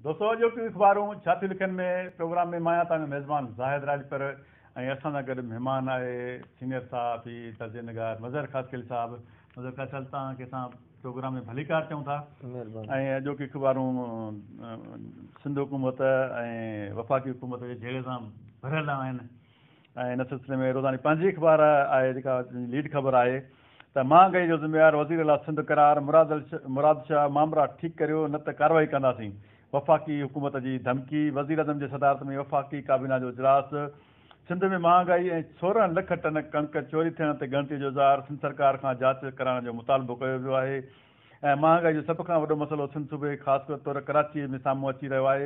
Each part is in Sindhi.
دوستو اڄوڪيون اخبارون ڇا ٿيون لکن ۾ پروگرام ۾ مان آهيان توهان جو ميزبان زاهد راڄپر ۽ اسان سان گڏ مهمان آهي سينيئر صحافي تجزيي نگار مظهر خاصخيلي صاحب. مظهر خاصخيلي توهان کي اسان پروگرام ۾ ڀليڪار چئون ٿا. مهرباني. ۽ اڄوڪيون اخبارون سنڌ حڪومت ۽ وفاقي حڪومت جي جهيڙي سان ڀريل آهن ۽ ان سلسلي ۾ روزاني پنهنجي اخبار آهي جيڪا ليڊ خبر آهي ته مهانگائي جو ذميوار وزير اعليٰ سنڌ قرار، مراد شاهه مامرا ٺيڪ ڪريو نه ته ڪارروائي ڪنداسين، وفاقي حڪومت جي ڌمڪي، وزيراعظم جي صدارت ۾ وفاقي ڪابينا جو اجلاس، سنڌ ۾ مهانگائي ۽ 16 لک ٽن ڪڻڪ چوري ٿيڻ تي ڳڻتي جو اظهار، سنڌ سرڪار کان جاچ ڪرائڻ جو مطالبو ڪيو ويو آهي ۽ مهانگائي جو سڀ کان وڏو مسئلو سنڌ صوبي خاص طور ڪراچي ۾ سامهون اچي رهيو آهي،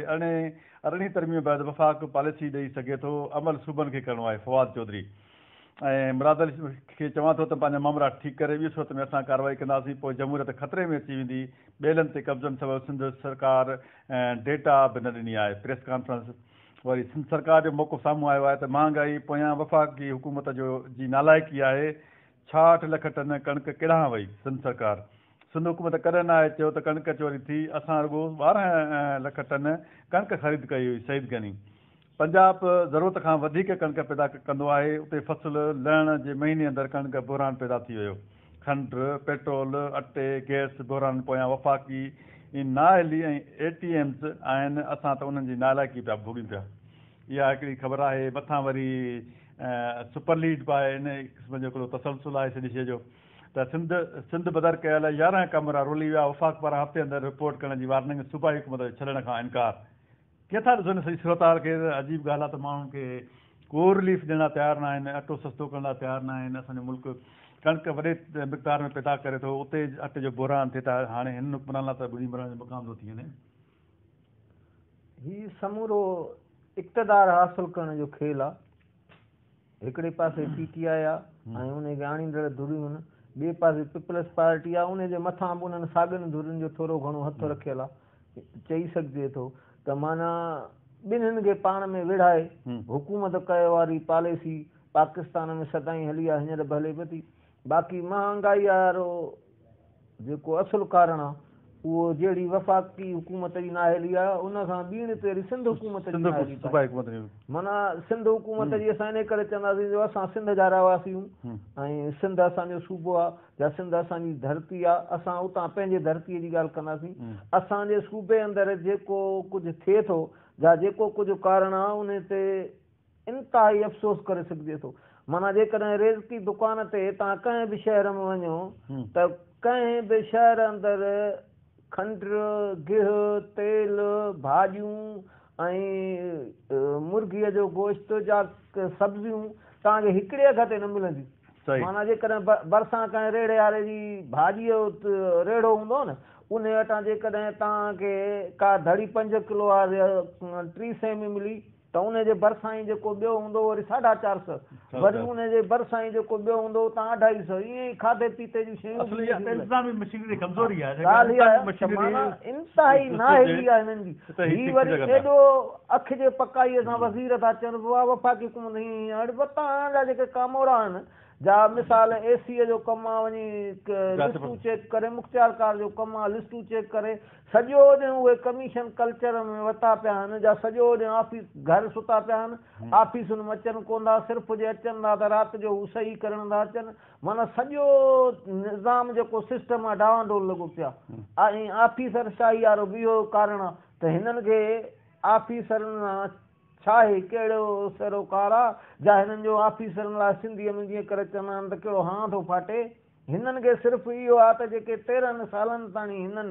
ارڙهين ترميم بعد وفاق پاليسي ڏئي سگهي ٿو، عمل صوبن کي ڪرڻو آهي، فواد چوڌري. ۽ مراد علي کي چوان ٿو ته پنهنجا مامرا ٺيڪ ڪري ٻي صورت ۾ اسان ڪارروائي ڪنداسين پوء جمهوريت خطري ۾ اچي ويندي، ٻيلن تي قبضن سبب سنڌ سرڪار ڊيٽا به نه ڏني آهي، پريس ڪانفرنس وري سنڌ سرڪار جو موقف سامهون آيو آهي ته مهانگائي پويان وفاقي حڪومت جو جي نالائقي آهي، 66 لک ٽن ڪڻڪ ڪيڏانهن وئي، سنڌ سرڪار سنڌ حڪومت ڪڏهن ناهي چيو ته ڪڻڪ چوري ٿي، اسان رڳو 12 لک ٽن ڪڻڪ خريد ڪئي هئي، سعيد غني. پنجاب ضرورت کان وڌيڪ ڪڻڪ پيدا ڪندو آهي، اتي فصل لهڻ جي مهيني اندر ڪڻڪ بحران پيدا ٿي ويو، کنڊ، پيٽرول، اٽي، گئس بحرانن پويان وفاقي نااهلي ۽ اي ٽي ايمز آهن، اسان ته انهن جي نالائقي پيا ڀوڳيون پيا. اها هڪڙي خبر آهي، مٿان وري سپر ليڊ به آهي، ان قسم جو هڪڙو تسلسل آهي سڄي شيء جو ته سنڌ سنڌ بدر ڪيل 11 ڪامورا رولي ويا، وفاق پاران هفتي اندر رپورٽ ڪرڻ جي وارننگ، صوبائي حڪومت جو ڇڏڻ کان انڪار. ڪيئن ٿا ڏسو ان سڄي صورتحال کي؟ عجيب ڳالهه آهي ته ماڻهن کي ڪو رليف ڏيڻ لاء تيار نه آهن، اٽو سستو ڪرڻ لاء تيار نه آهن، اسان جو ملڪ ڪڻڪ وڏي مقدار ۾ پيدا ڪري ٿو، اتي اٽي جو بحران ٿئي ته هاڻي هنن حڪمرانن لاء ته ٻڏي مرڻ جو مقام ٿو ٿي وڃي. هي سمورو اقتدار حاصل ڪرڻ جو کيل آهي. هڪڙي پاسي پي ٽي آء آ ۽ ان کي آڻيندڙ ڌريون آهن، ٻئي پاسي پيپلز پارٽي آ، ان جي مٿان به انهن ساڳين ڌرين جو ٿورو گهڻو هٿ رکيل آ. چئي سگهجي ٿو ته معنيٰ ٻنهين کي پاڻ ۾ وڙهائي حڪومت ڪيو واري پاليسي پاڪستان ۾ سدائين هلي آ، هينئر به هلي پئي ٿي. باقي مهانگائي وارو جيڪو اصل ڪارڻ آ اهو جهڙي وفاقي حڪومت جي نااهلي آ ان کان ٻيڻ تيري سنڌ حڪومت جي نااهلي به آهي. معنيٰ سنڌ حڪومت جي اسان انهي ڪري چونداسين جو اسان سنڌ جا رهواسي آهيون ۽ سنڌ اسان جو صوبو آ يا سنڌ اسان جي ڌرتي آ اسان اتان پنهنجي ڌرتي جي ڳالهه ڪنداسين. اسان جي صوبي اندر جيڪو ڪجهه ٿئي ٿو يا جيڪو ڪجهه ڪارڻ آ انهي تي انتهائي افسوس ڪري سگهجي ٿو. معنيٰ جيڪڏهن ريزڪي دڪان تي توهان ڪنهن به شهر ۾ وڃو ته ڪنهن به شهر اندر کنڊ، گيهه، تيل، ڀاڄيون ۽ مرغيء جو گوشت جا سبزيون توهان کي هڪڙي اگهه تي نه ملنديون. معنيٰ جيڪڏهن ڀرسان ڪنهن ريڙهي واري جي ڀاڄيء جو ريڙهو هوندو نه، انهيء وٽان جيڪڏهن توهان کي ڪا ڌڙي پنج ڪلو واري ٽي سئي ۾ ملي ته ان جي ڀرسان ئي جيڪو ٻيو هوندو وري ساڍا چار سئو، وري ان جي ڀرسان ئي جيڪو ٻيو هوندو اتان اڍائي سئو، ائين ئي کاڌي پيتي جون شيون به ائين ٿيون ملن. ڳالهه اها آهي ته معنيٰ انتهائي نااهلي آهي هنن جي. هي وري ايڏو اک جي پڪائيء سان وزير ٿا چون به واهه وفاقي حڪومت هيئن هيئن آهي، اڙي توهان جا جيڪي ڪامورا آهن جا مثال اي سيء جو ڪم آ وڃي لسٽون چيڪ ڪري، مختيارڪار جو ڪم آ لسٽون چيڪ ڪري، سڄو ڏينهن اهي ڪميشن ڪلچر ۾ وتا پيا آهن جا سڄو ڏينهن آفيس گهر ستا پيا آهن آفيسن م اچن ڪونه ٿا صرف جي اچن ٿا ته رات جو هو صحيح ڪرڻ ٿا اچن معنيٰ سڄو نظام جيڪو سسٽم آ ڊانوانڊول لڳو پيو آ ۽ آفيسر شاهي وارو به اهو ڪارڻ آ ته هنن کي آفيسرن سان ڇاهي ڪهڙو سروڪار آ جا هنن جو آفيسرن لاء سنڌيء ۾ جيئن ڪري چوندا آهن ته ڪهڙو هانء ٿو ڦاٽي. هنن کي صرف اهو آ ته جيڪي 13 سالن تاڻي هنن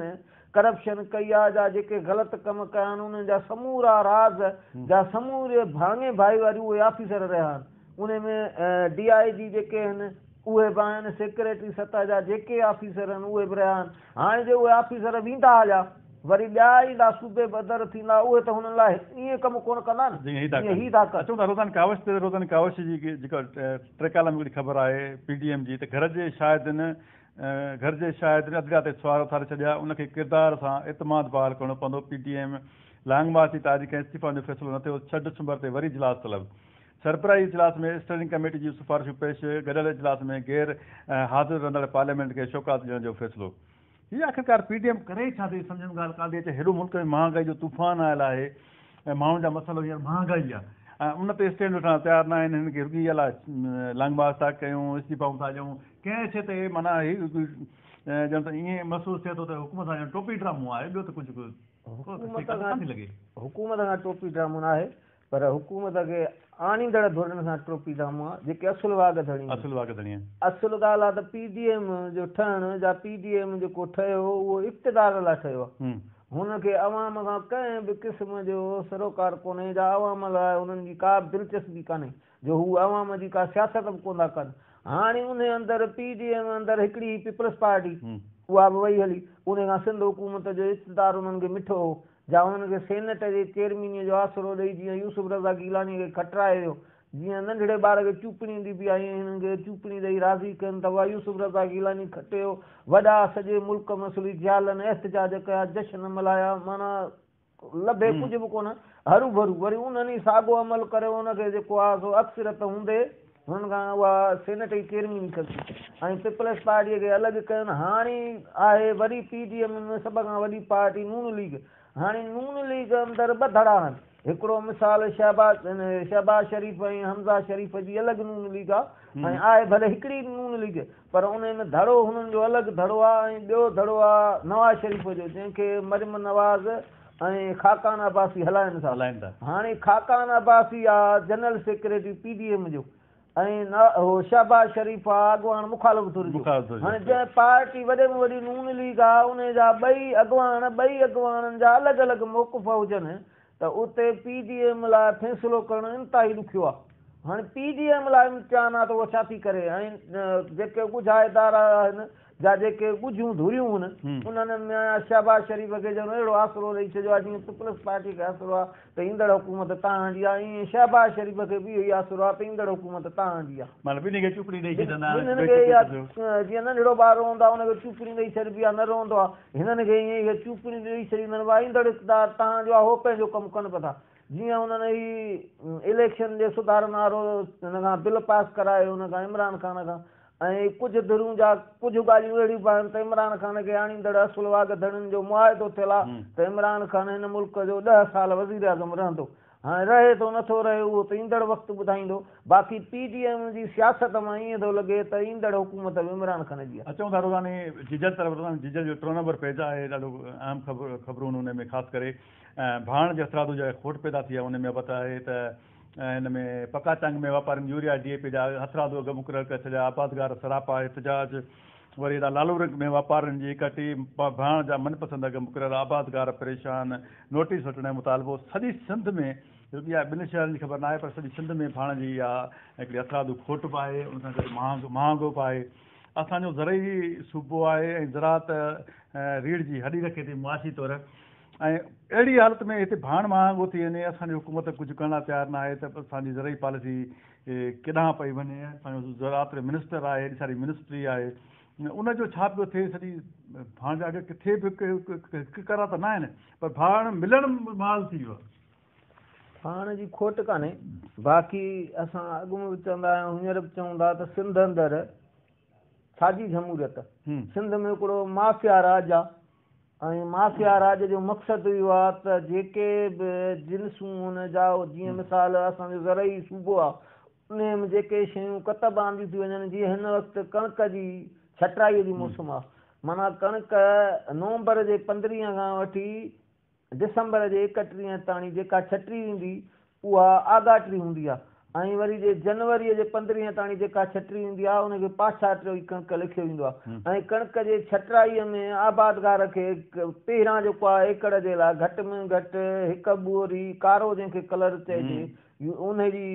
ڪرپشن ڪئي آ جا جيڪي غلط ڪم ڪيا آهن انهن جا سمورا راز جا سموري ڀاڱي ڀائيواري اهي آفيسر رهيا آهن انهي ۾ ڊي I جي جيڪي آهن اهي به آهن سيڪريٽري سطح جا جيڪي آفيسر آهن اهي به رهيا آهن هاڻي جي اهي آفيسر ويندا هليا وري ٻيا ايندا صوبي بدر ٿيندا اهي ته هنن لاء ائين ڪم ڪونه ڪندا نه جيئن هي ٿا ڪن. اچون ٿا روزاني ڪاوش تي روزاني ڪاوش جي جيڪا ٽي ڪالم هڪڙي خبر آهي پي ڊي ايم جي ته گهر جي شاهدين گهر جي شاهدين عدليه تي سوال اٿاري ڇڏيا ان کي ڪردار سان اعتماد بحال ڪرڻو پوندو P D M long march جي تاريخ ۽ استعيفائن جو فيصلو نه ٿيو 6 ڊسمبر تي وري اجلاس طلب سربراهي اجلاس ۾ اسٽيئرنگ ڪميٽي جون سفارشون پيش گڏيل اجلاس ۾ غير حاضر رهندڙ پارليامينٽ کي شوڪاز ڏيڻ جو فيصلو. هي آخرڪار پي ڊي ايم ڪري ڇا ٿي سمجهه ۾ ڳالهه ڪانه ٿي اچي. هيڏو ملڪ ۾ مهانگائي جو طوفان آيل آهي ۽ ماڻهن جا مسئلو هينئر مهانگائي آهي ۽ ان تي اسٽينڊ وٺڻ تيار نه آهن. هنن کي رڳي الاء لانگ مارچ ٿا ڪيون، استعيفائون ٿا ڏيون، ڪنهن شيء تي معنيٰ هي ڄڻ ته ائين محسوس ٿئي ٿو ته حڪومت سان ڄڻ ٽوپي ڊرامو آهي، ٻيو ته ڪجهه ڪانه ٿي لڳي. حڪومت کان ٽوپي ڊرامو نه آهي پر حڪومت کي آڻيندڙ ڌرين سان ٽوپي ڊرامو آهي، جيڪي اصل واڳ ڌڻي آهن. اصل واڳ ڌڻي آهن. اصل ڳالهه آهي ته پي ڊي ايم جو ٺهڻ جا پي ڊي ايم جيڪو ٺهيو اهو اقتدار لاء ٺهيو آهي. هن کي عوام کان ڪنهن به قسم جو سروڪار ڪونهي جا عوام لاء هنن جي ڪا به دلچسپي ڪانهي جو هو عوام جي ڪا سياست به ڪونه ٿا ڪن. هاڻي انهي اندر پي ڊي ايم اندر هڪڙي هئي پيپلز پارٽي اها به وئي هلي. انهي کان سنڌ حڪومت جو اقتدار انهن کي مٺو هو جا انهن کي سينيٽ جي چيئرمينيء جو آسرو ڏئي جيئن يوسف رضا گيلانيء کي کٽرائي ويو، جيئن ننڍڙي ٻار کي چوپڻي ڏبي آهي ائين هنن کي چوپڻي ڏئي راضي ڪين ته اها يوسف رضا گيلاني کٽيو، وڏا سڄي ملڪ ۾ اصلي جيالن احتجاج ڪيا، جشن ملهايا، معنيٰ لڀي ڪجهه به ڪونه، هروڀرو وري انهن ئي ساڳو عمل ڪري ان کي جيڪو آهي سو اڪثريت هوندي هنن کان اها سينيٽ جي چيئرميني کسي ۽ پيپلز پارٽيء کي الڳ ڪين. هاڻي آهي وري پي ڊي ايم ۾ سڀ کان وڏي پارٽي نون ليگ. هاڻي نون ليگ اندر ٻه ڌڙا آهن. هڪڙو مثال شهباز شهباز شريف ۽ حمزه شريف جي الڳ نون ليگ آ ۽ آهي ڀلي هڪڙي نون ليگ پر انهي ۾ ڌڙو هنن جو الڳ ڌڙو آ ۽ ٻيو ڌڙو آ نواز شريف جو جنهن کي مريم نواز ۽ خاقان عباسي هلائن ٿا. هلائن ٿا. هاڻي خاقان عباسي آ general secretary P D M جو ۽ هو شهباز شريف آ اڳواڻ مخالف ڌر جو. مخالف ڌر جو. هاڻي جنهن پارٽي وڏي ۾ وڏي نون ليگ آ انهي جا ٻئي اڳواڻ ٻئي اڳواڻن جا الڳ الڳ موقف هجن ته اتي پي ڊي ايم لاء فيصلو ڪرڻ انتهائي ڏکيو آ. هاڻي پي ڊي ايم لاء امتحان آ ته اهو ڇا ٿي ڪري ۽ جيڪي ڳجها ادارا آهن جا جيڪي ڳجهيون ڌريون هن انهن ميان شهباز شريف کي ڄڻ اهڙو آسرو ڏئي ڇڏيو آهي جيئن پيپلز پارٽي کي آسرو آهي ته ايندڙ حڪومت توهان جي آهي ائين شهباز شريف کي به اهو ئي آسرو آهي ته ايندڙ حڪومت توهان جي آهي. معنيٰ ٻنهي کي چوپڙي ڏئي ڇڏندا آهن ٻنهين کي اها جيئن ننڍڙو ٻار روئندو آهي ان کي چوپڙي ڏئي ڇڏبي آهي نه روئندو آهي هنن کي ائين اهي چوپڙيون ڏئي ڇڏيندا آهن ڀاء ايندڙ اقتدار توهان جو آهي هو پنهنجو ڪم ڪن پيا ٿا جيئن انهن هي اليڪشن جي سڌارن وارو هن کان بل پاس ڪرايو هن کان عمران خان کان ۽ ڪجهه ڌريون جا ڪجهه ڳالهيون اهڙيون به آهن ته عمران خان کي آڻيندڙ اصل واڳ ڌڻين جو معاهدو ٿيل آهي ته عمران خان هن ملڪ جو ڏهه سال وزيراعظم رهندو. هاڻي رهي ٿو نٿو رهي اهو ته ايندڙ وقت ٻڌائيندو. باقي پي ڊي ايم جي سياست مان ائين ٿو لڳي ته ايندڙ حڪومت به عمران خان جي آهي. اچون ٿا روزاني جيجل طرف روزاني جيجل جو ٽيون نمبر پيج آهي ڏاڍو اهم خبرون ان ۾ خاص ڪري ڀاڻ جي هٿرادو جا کوٽ پيدا ٿي آهي ان ۾ بابت آهي ته ان ۾ پڪا چانگ ۾ واپارين يوريا ڊي اي پي جا هٿرادو اگهه مقرر ڪري ڇڏيا، آبادگار سراپا احتجاج، وري هيڏانهن لالورنگ ۾ واپارين جي هڪ ٽي ڀاڻ جا من پسند اگهه مقرر، آبادگار پريشان، نوٽيس وٺڻ جو مطالبو، سڄي سنڌ ۾ رڳي اها ٻن شهرن جي خبر ناهي پر سڄي سنڌ ۾ ڀاڻ جي اها هڪڙي هٿرادو کوٽ به آهي ان سان گڏ مهانگو به آهي، اسان جو زرعي صوبو آهي ۽ زراعت ريڙهه جي هڏي رکي ٿي معاشي طور. ۽ اهڙي حالت ۾ هتي ڀاڻ مهانگو ٿي وڃي، اسان جي حڪومت ڪجهه ڪرڻ لاء تيار ناهي ته اسان جي زرعي پاليسي ڪيڏانهن پئي وڃي، اسان جو زراعت جو منسٽر آهي، ايڏي ساري منسٽري آهي، ان جو ڇا پيو ٿئي، سڄي ڀاڻ جا اگهه ڪٿي به هڪ ڪرا ته ناهن پر ڀاڻ ملڻ محال ٿي ويو آهي. ڀاڻ جي کوٽ ڪانهي، باقي اسان اڳ ۾ به چوندا آهيون هينئر به چئون ٿا ته سنڌ اندر ڇا جي جمهوريت، سنڌ ۾ هڪڙو مافيا راڄ آهي، ۽ مافيا راڄ جو مقصد اهو آهي ته جيڪي به جنسون هن جا جيئن مثال اسان جو زرعي صوبو آهي انهي ۾ جيڪي شيون ڪتب آنديون ٿيون وڃن جيئن هن وقت ڪڻڪ جي ڇٽائي جي موسم آهي معنيٰ ڪڻڪ نومبر جي پندرهين کان وٺي ڊسمبر جي ايڪٽيهين تاڻي جيڪا ڇٽي ويندي اها آڳاٽي هوندي آهي ۽ وري جي جنوريء جي پندرهين تاڻي جيڪا ڇٽي ويندي آهي ان کي پاڇاٽي ڪڻڪ لکيو ويندو آهي ۽ ڪڻڪ جي ڇٽرائيء ۾ آبادگار کي پهريان جيڪو آهي ايڪڙ جي لاء گهٽ ۾ گهٽ هڪ ٻوري ڪارو جنهن کي ڪلر چئجي ان جي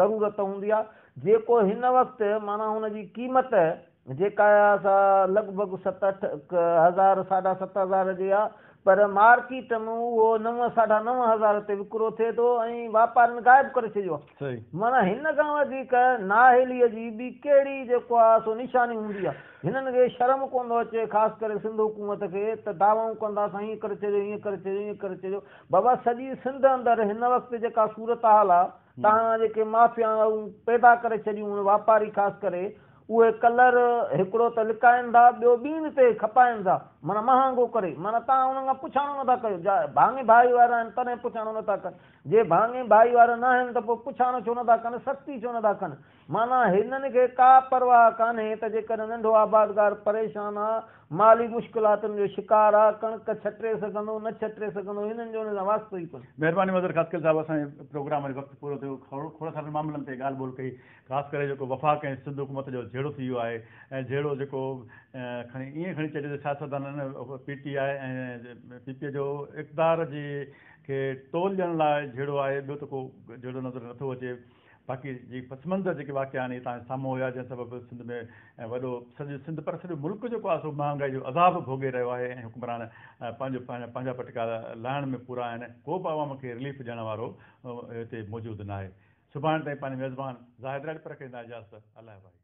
ضرورت هوندي آهي جيڪو هن وقت معنيٰ ان جي قيمت جيڪا آ سا لڳ ڀڳ ست اٺ هزار ساڍا ست هزار جي آ پر مارڪيٽ ۾ اهو نو ساڍا 9000 تي وڪرو ٿئي ٿو ۽ واپارين غائب ڪري ڇڏيو آ معنيٰ هن کان وڌيڪ نااهليء جي ٻي ڪهڙي جيڪو آ سو نشاني هوندي آ هنن کي شرم ڪونه ٿو اچي خاص ڪري سنڌ حڪومت کي ته دعوائون ڪندا اسان هيئن ڪري ڇڏيو هيئن ڪري ڇڏيو هيئن ڪري ڇڏيو بابا سڄي سنڌ اندر هن وقت جيڪا صورتحال آ توهان جيڪي مافيائون پيدا ڪري ڇڏيون واپاري خاص ڪري اهي ڪلر هڪڙو ته لڪائن ٿا ٻيو ٻين تي کپائن ٿا معنيٰ مهانگو ڪري معنيٰ توهان انهن کان پڇاڻو نٿا ڪيو جا ڀاڱي ڀائي وارا آهن تڏهن پڇاڻو نٿا ڪن جي ڀاڱي ڀائي وارا ناهن ته پوء پڇاڻو ڇو نٿا ڪن سختي ڇو نٿا ڪن معنيٰ هنن کي ڪا پرواهه ڪانهي ته جيڪڏهن ننڍو آبادگار پريشان آ، مالي مشڪلاتن جو شڪار آ، ڪڻڪ ڇٽي سگهندو نه ڇٽي سگهندو هنن جو ان سان واسطو ئي ڪونهي. مهرباني مظهر خاصخيلي صاحب اسان جي پروگرام جو وقت پورو ٿيو کوڙ سارن معاملن تي ڳالهه ٻولهه ڪئي خاص ڪري جيڪو وفاق ۽ سنڌ حڪومت جو جهيڙو ٿي ويو آهي ۽ جهيڙو جيڪو کڻي ائين کڻي چئجي ته سياستدانن پي ٽي آء ۽ پي پي جو اقتدار جي کي تول ڏيڻ لاء جهيڙو آهي ٻيو ته ڪو جهيڙو نظر نٿو اچي باقي جي پس منظر جيڪي واقعا آهن اهي توهان جي سامهون هيا جنهن سبب سنڌ ۾ وڏو سڄي سنڌ پر سڄو ملڪ جيڪو آهي سو مهانگائي جو عذاب ڀوڳي رهيو آهي ۽ حڪمران پنهنجو پنهنجا پٽڪا لاهڻ ۾ پورا آهن ڪو به عوام کي رليف ڏيڻ وارو هتي موجود ناهي. سڀاڻي تائين پنهنجي ميزبان زاهد راڄپر کي ڏيندا اجازت الله ڀائي.